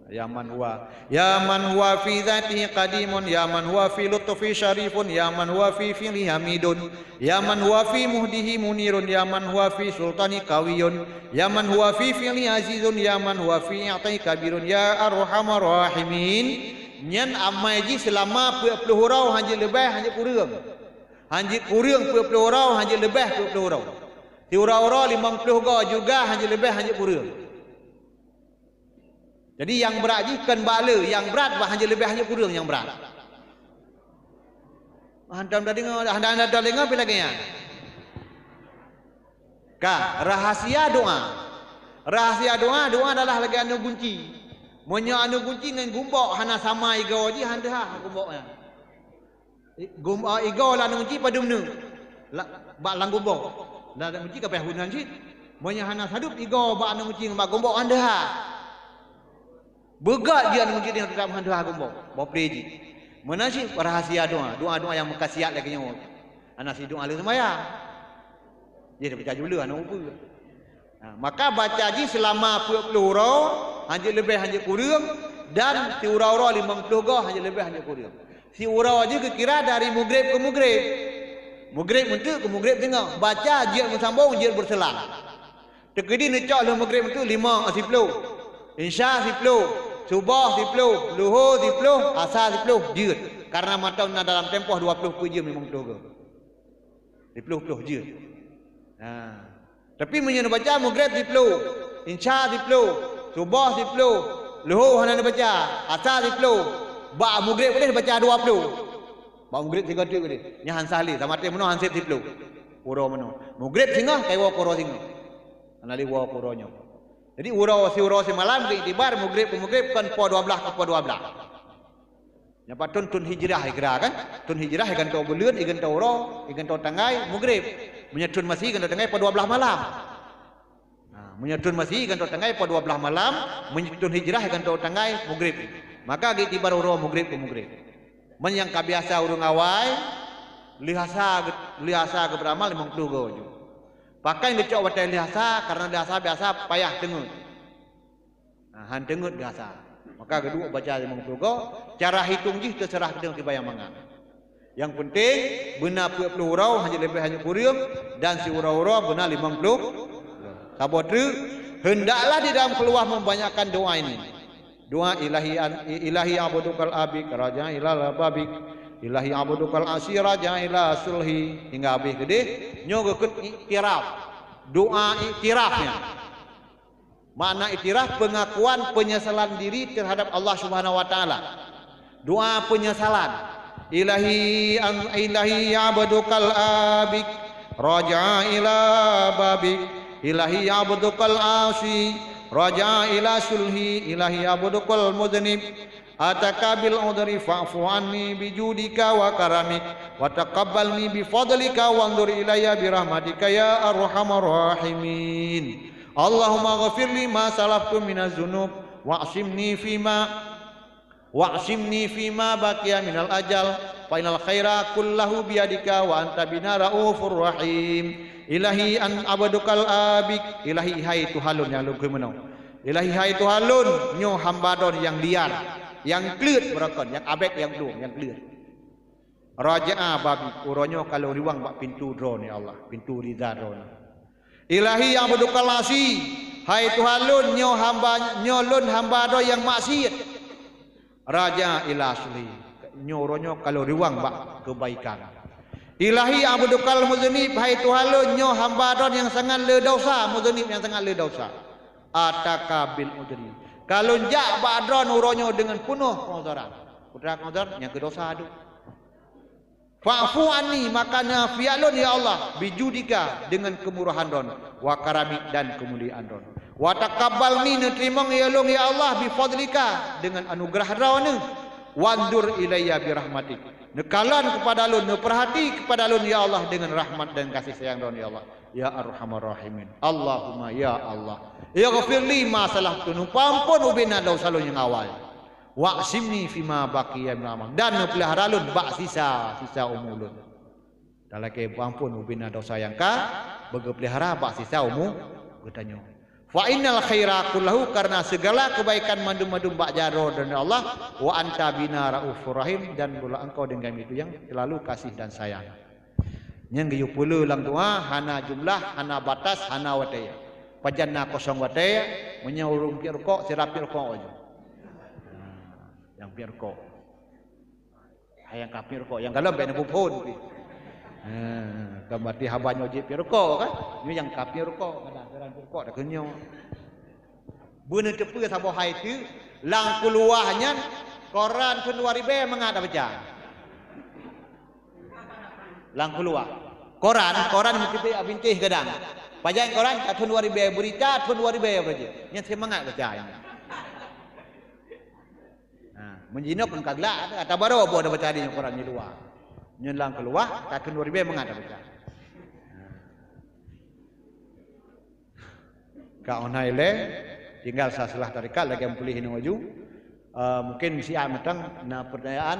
Ya man huwa. Ya man huwa fi dzatihi qadimun, ya man huwa fi lutfi syarifun, ya man huwa fi fi'lihi hamidun, ya man huwa fi muhdihi munirun, ya man huwa fi sultani qawiyun, ya man huwa fi fi'lihi azizun, ya man huwa fi i'tai kabirun, ya arhamar rahimin. Nyan amai jih seulama peuet ploh uroe, hanjeuet leubeh, hanjeuet kureueng. Hanjeuet kureueng peuet ploh uroe, hanjeuet leubeh peuet ploh uroe. Siuroe-uroe limong ploh go juga, hanjeuet leubeh, hanjeuet kureueng. Jadi nyang brat jih kon bak le, nyang brat bak hanjeuet leubeh, hanjeuet kureueng nyang brat. Hantom tadeungoe, hantom tadeungoe pih lagée nyan. Ka, rahasia doa. Rahasia doa, doa adalah lagée aneuëk gunci. Meunyoe aneuëk gunci ngon gumbok hana sama igoe jih, hana teuhah gumbok nyan. I-, gum-, ah, igoe lam aneuëk gunci padum neuk. La-, bak lam gumbok. Lam aneuëk gunci ka payah bunan cit. Meunyoe hana sadub igoe bak aneuëk gunci ngon bak gumbok, hana teuhah. Beugot jih aneuëk gunci nyan teutap hana teuhah gumbok. Boh plé jih. Meunan cit rahasia doa. Doa-doa nyang meukhasiat lagée nyoe. Hana sidoa lé seumayang. Jih dipeucaya jublu hana upeue. Ha, maka baca jih seulama peuet ploh uroe, hanjeuet leubeh hanjeuet kureueng, dan siuroe-uroe limong ploh go, hanjeuet leubeh hanjeuet kureueng. Siuroe jih geukira dari mugreb keu mugreb. Mugreb meunteuk keu mugreb teungoh. Baca jeuet meusambong, jeuet beuseulang. Teukeudi neucok lheueh mugreb meunteuk limong, siploh. Insya siploh. Suboh siploh. Luho siploh. Asa siploh. Jeuet. Karena mantong na dalam tempoh dua ploh peuet jeuem limong ploh go. Siploh-ploh jeuet. Ha. Tapi meunyoe neubaca mugreb siploh, insya siploh, suboh siploh, luho hana neubaca, asa siploh, bak mugreb udeh neubaca dua ploh. Bak mugreb sigoe teuk udeh. Nyan han sah lé, sama teuh meunoe han sép siploh. Uroe meunoe. Mugreb singoh, ka iwoe keu uroe singoh. Hana lé woe keu uroe nyoe. Jadi uroe siuroe simalam geuiktibar mugreb keu mugreb kon poh dua blaih keu poh dua blaih. Nyan pat thon, thon hijrah ikira kan? Thon hijrah igantoe buleuen, igantoe uroe, igantoe tanggai, mugreb. Meunyoe thon Masehi igantoe tanggai poh dua blaih malam. Nah, meunyoe thon Masehi igantoe tanggai poh dua blaih malam, meunyoe thon hijrah igantoe tanggai mugreb. Maka geuiktibar uroe mugreb keu mugreb. Meunyoe nyang ka biasa ureuëng awai, lheueh asa geu-, lheueh asa geubeuramal limong ploh go ju. Pakon geucok watée lheueh asa, karena lheueh asa biasa payah teungeut. Ha, han teungeut biasa. Maka geuduek baca limong ploh goe, cara hitong jih teuseurah keu kiban nyang mangat. Nyang peunteng, beuna peuet ploh uroe, hana leubeh hana kureueng, dan siuroe-uroe beuna limong ploh. Saboh treuk, hendaklah di dalam khulwah membanyakkan doa ini. Doa, "Ilahi an-, ilahi abdukal abik, raja ila babik. Ilahi abdukal asi, raja ila sulhi." Hingga habéh keudeh, nyoe geukheun iktiraf. Doa iktiraf nyan. Makna iktiraf, pengakuan penyesalan diri terhadap Allah Subhanahu wa Taala. Doa penyesalan. "Ilahi an-, ilahi abdukal abik, raja ila babik. Ilahi abdukal asi, raja ila sulhi. Ilahi abdukal muznib. Ataka bil udri fa'fu anni bijudika wa karamik. Wa taqabbalni bifadlika wanzur ilayya birahmatika ya arhamar rahimin. Allahumma ghafirli ma salaftu minaz zunub. Wa'simni fima, wa'simni fima baqiya minal ajal. Fa innal khaira kullahu biyadika wa anta bina raufur rahim. Ilahi an abdukal abik." Ilahi, hai Tuhan lôn nyang lôn kheun meunoe. Ilahi, hai Tuhan lôn, nyoe hamba droe nyang liar, nyang kleuet, beurokon, nyang abek, nyang dum, nyang kleuet. Raja babik, uroe nyoe ka lôn riwang bak pintoe droe, ya Allah, pintoe ridha droe. Ilahi abdukal asi, hai Tuhan lôn, nyoe hamba, nyoe lôn hamba droe nyang maksiet. Raja ila sulhi, nyoe uroe nyoe ka lôn riwang bak keubaikan. Ilahi abdukal muznib, hai Tuhan lôn, nyoe hamba droe nyang sangat le dosa, muznib nyang sangat le dosa. Ataka bil udri. Ka lôn jak bak droe uroe nyoe deungon peunoh keuuzoran. Peue keuuzoran? Nyang keu dosa duek. Fa'fu anni, maka neuafiat lôn, ya Allah, bijudika, deungon keumurahan droe, wa karamik, dan keumuliaan droe. Wa taqabbalni, neuteurimong lé lôn, ya Allah, bifadlika, deungon anugeurah droe, wanzur ilayya birahmatik, neukalon keupada lôn, neupeurhati keupada lôn, ya Allah, deungon rahmat dan kasih sayang droe, ya Allah, ya arhamar rahimin. Allahumma, ya Allah, ighfirli ma salaftu, neupeuampon ubena dosa lôn nyang awai. Wa'simni fima baqiya minal amal, dan neupeulihara lôn bak sisa, sisa umu lôn. Dan lakée peuampon ubena dosa nyang ka beugeupeulihara bak sisa umu geutanyoe. Fa innal khaira kullahu, karena segala kebaikan mandum-mandum bak jaroe dari Allah, wa anta bina raufur rahim, dan beulah engkau dengan kami itu yang selalu kasih dan sayang. Nyang geuyue peule lam doa hana jumlah, hana batas, hana watée. Pajan na kosong watée, meunyoe ureuëng piep rukok, sira piep rukok laju. Nyang piep rukok. Hai nyang ka piep rukok, nyang galom bék neupeuphon pih. Ha, ka mati haba nyoe jeuet piep rukok kan? Nyoe nyang ka piep rukok, kadang-kadang piep rukok dah keunyoe. Beuneuteupeu saboh hai teuk, lam keuluwa nyan koran thon dua ribée mangat tabaca. Lam keuluwa. Koran, koran meuteubiet bintéh gadang. Pajan koran ka thon dua ribée, beurita thon dua ribée bajée. Nyan seumangat baca nyan. Ha, meunjinok ngon ka glak, ata baroe boh dah baca di koran di luwa. Nyan lam keuluwa, ka thon dua ribée mangat dah baca. Ha. Ka óh na ilée, tinggai salah-salah tarekat lagée meupuléh inoe laju. Eh, mungkin siat mantong na peurtanyaan,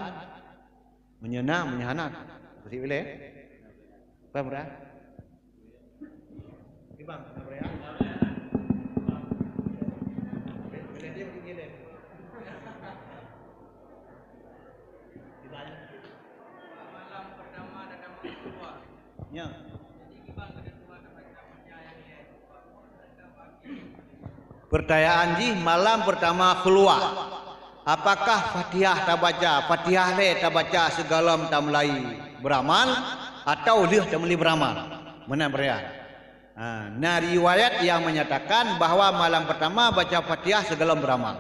meunyoe na, meunyoe hana, pasti ilée. Apa mudah? Ibang, na peurtanyaan? Ilée dia mungkin ilée. Ibang. Ya. Peurtanyaan jih, malam peurtama khulwah, apakah Fatihah tabaca, Fatihah lhée tabaca sigohlom tamulai beuramal atawa lheueh tamulai beuramal? Meunan peurtanyaan. Ha, na riwayat nyang menyatakan bahwa malam peurtama baca Fatihah sigohlom beuramal.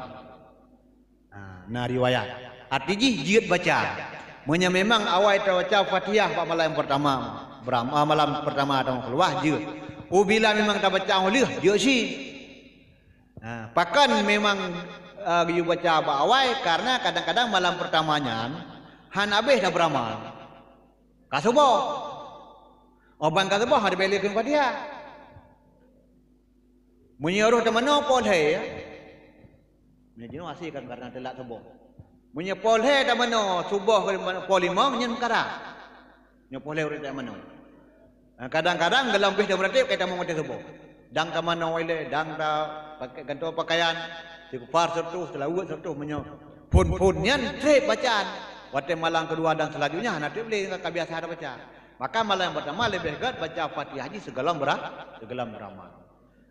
Ha, na riwayat. Arti jih jeuet baca. Meunyoe memang awai tabaca Fatihah bak malam peurtama, beram-, ah, malam peurtama atawa keuluwa, jeuet. Ubila memang tabaca óh lheueh, jeuet cit. Ha, pakon memang, ah, geuyue baca bak awai, karena kadang-kadang malam peurtama nyan hana habéh tabeuramal. Ka suboh. Óh ban ka suboh, hana bèk lé kheun Fatihah. Meunyoe roh teumanoe poh lhèe, ya. Meunyoe jinoe asie kan karena teulat suboh. Meunyoe poh lhèe teumanoe suboh, poh limong, nyan meukara. Nyoe poh lhèe ureueng teumanoe. Nah, kadang-kadang dalam pih teumeuratib, ka tamong watèe suboh. Dang teumanoe ilèe, dang ta-, pakai gantoe pakaian, istighfar seratus, selawat seratus meunyoe phon-phon nyan treb bacaan. Watée malam kedua dan selanjutnya hana treb lé, ka biasa hana baca. Maka malam yang pertama lebih gét baca Fatihah jih sigohlom bera-, sigohlom beuramal.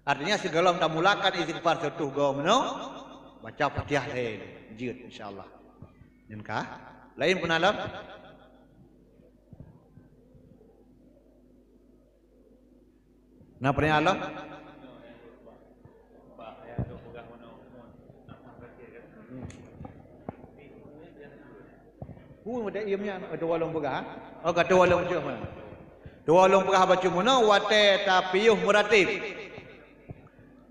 Artinya sigohlom tamulakan istighfar seratus goe meunoe, baca Fatihah lhée jeuet insya-Allah. Nyan ka. Laén peue na lom? Na peurtanyaan lom? Hu, meuda iem nyan, eh, tuwö lôn peugah, ha? Oh, ka tuwö lôn baca meunan. Tuwö lôn peugah baca meunoe, watée tapiôh meuratib.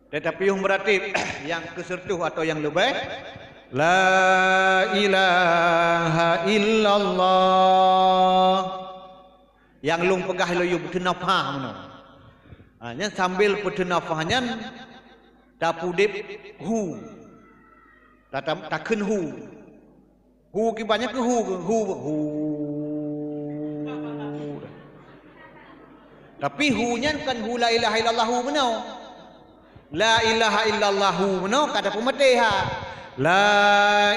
Watée tapiôh meuratib nyang keuseureutôh atau nyang leubeh, la ilaha illallah. Nyang lôn peugah lôn yue peuteunafah meunoe. Ha, nyan sambil peuteunafah nyan tapudeb hu. Tata-, takheun hu. Hu kiban nyan keu hu, hu, hu. Tapi hu nyan kon hu la ilaha illallah hu meunoe. La ilaha illallah hu meunoe ka tapeumaté ha. La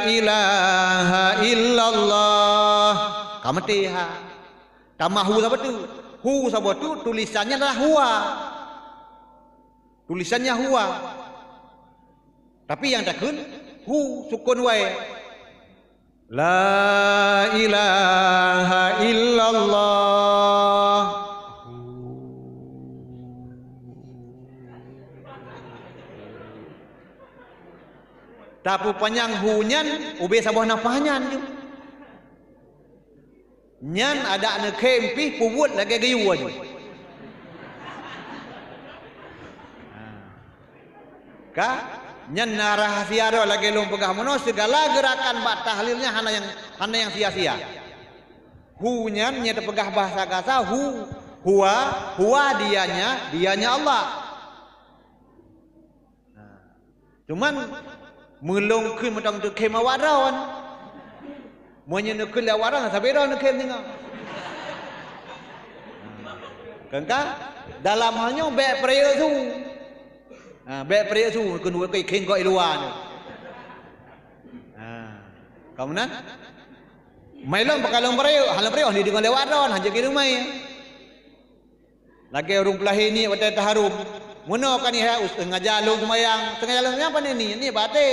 ilaha illallah. Ka maté ha. Tamah hu saboh tu. Hu saboh tu tulisannya adalah huwa. Tulisannya huwa. Tapi nyang takheun hu sukun wae. La ilaha illallah. Tapeupanyang hu nyan ubé saboh nafah nyan ju. Nyan adak neukhém pih peubuet lagée geuyue aju. Ha. Ka? Nyan na rahsia droe lagée lôn peugah meunoe, sigala geurakan bak tahlil nyan hana nyang, hana nyang sia-sia. Hu nyan nyang teupeugah bahasa gasa hu, huwa, huwa dianya, dianya Allah. Nah, cuman meulôn kheun mantong teukhém awak droe. Meunyoe neukheun lé awak droe, sabe droe neukhém singoh. Kan ka? Dalam hal nyoe bék peurayek su. Ha, bék peurayek su, kheun, kheun kok i luwa nyoe. Ha. Ka meunan? Mai lom pakai lôn peurayek, hana peurayek, hana deungoe lé awak droe, hana jeuet keu lumai. Lagée ureuëng peulahé niet watée taharôm. Meunoe ka niet hai, us-, ngaja lôn seumayang, teungaja lôn seumayang pane niet, niet bak até.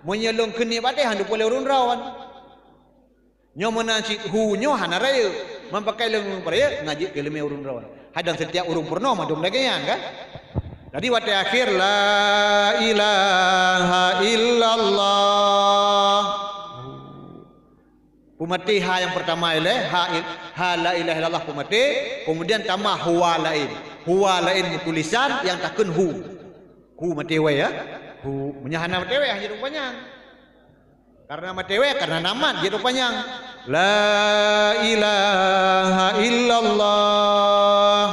Meunyoe lôn kheun niet bak até, han teupeue lé ureuëng droe. Nyoe meunan cit hu nyoe hana rayeuk. Man pakai lôn peurayek, na jeuet keu leumé ureuëng droe. Hai dan setiap ureuëng peurunoe mandum lagée nyan kan. Jadi watée akhé, la ilaha illallah. Peumaté ha nyang peurtama ilée, ha il-, ha la ilaha illallah peumaté, keumudian tamah huwa laén. Huwa laén meutulisan nyang takheun hu. Hu maté wée ya. Hu, meunyo hana maté wée, hana jeuet panyang. Karena maté wée, karena namat jeuet panyang. La ilaha illallah.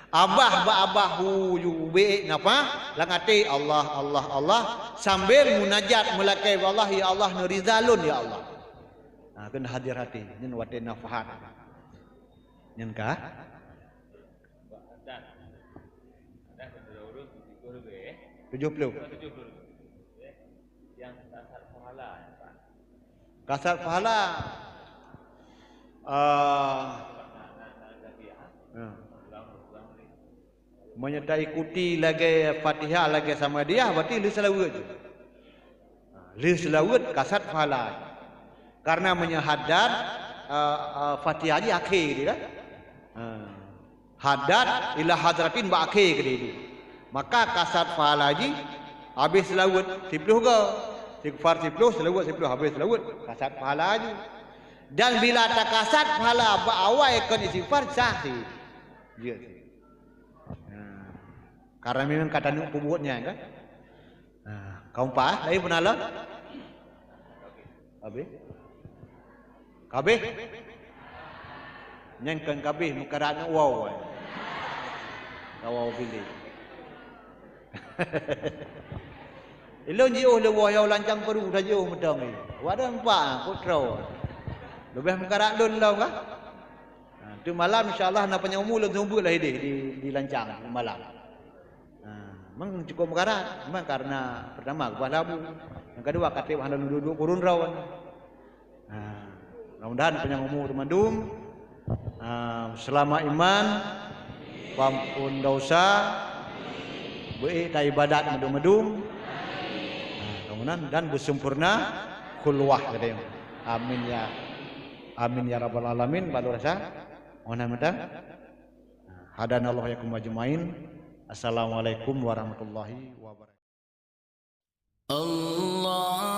Abah bak abah hu ju ubé nafah, lam até Allah, Allah, Allah, sambil munajat meulakée bak Allah, "Ya Allah, neuriza lôn, ya Allah." Ha, keuneuk hadir até, nyan watée nafahat. Nyan ka? Tujoh ploh. Kasat pahala. Ah. Ya. Meunyoe taikuti lagée Fatihah, lagée Samadiyah, berarti lheueh seulaweuet. Ha, lheueh seulaweuet kasat pahala. Karena meunyoe haddad, ah, ah, Fatihah jih akhé dia kan? Ha. Haddad ila hadratin bak akhé keudéh. Maka kasat pahala jih habéh seulaweuet siploh goe. Istighfar siploh, seulaweuet siploh, habéh seulaweuet, kasat pahala jih. Dan bila takasat pahala bak awai kon istighfar, sah sih. Jeuet sih. Nah, karena memang ka taneuk peubuet nyan kan. Nah, ka meupat, laén peue na lom? Habéh? Kabéh? Nyan kon kabéh, meukarat ngon wow. Ka wow piléh. Ilôn jiôh lé woe yoh lancang peuru, tajiôh meudong nyoe. Awak dong empat, kok troe. Leubeh meukarat lôn lom kah? Ha, Di malam insya Allah na panyang umu lôn seumeubeuet lah idéh di, di lancang di malam. Ha, memang cukup meukarat, memang karena pertama keubah labu, yang kedua katreb hana lôn duek-duek kurun droe. Ha, mudah-mudahan panyang umu teumandum, ha, seulama iman, peuampon dosa, beuék taibadat meudum-meudum, ha, mudah-mudahan dan beusempurna khulwah katanya. Amin ya, amin ya rabbal alamin. Baru rasa, mohon minta. Hadanallahu yakum ajmain. Assalamualaikum warahmatullahi wabarakatuh. Allahu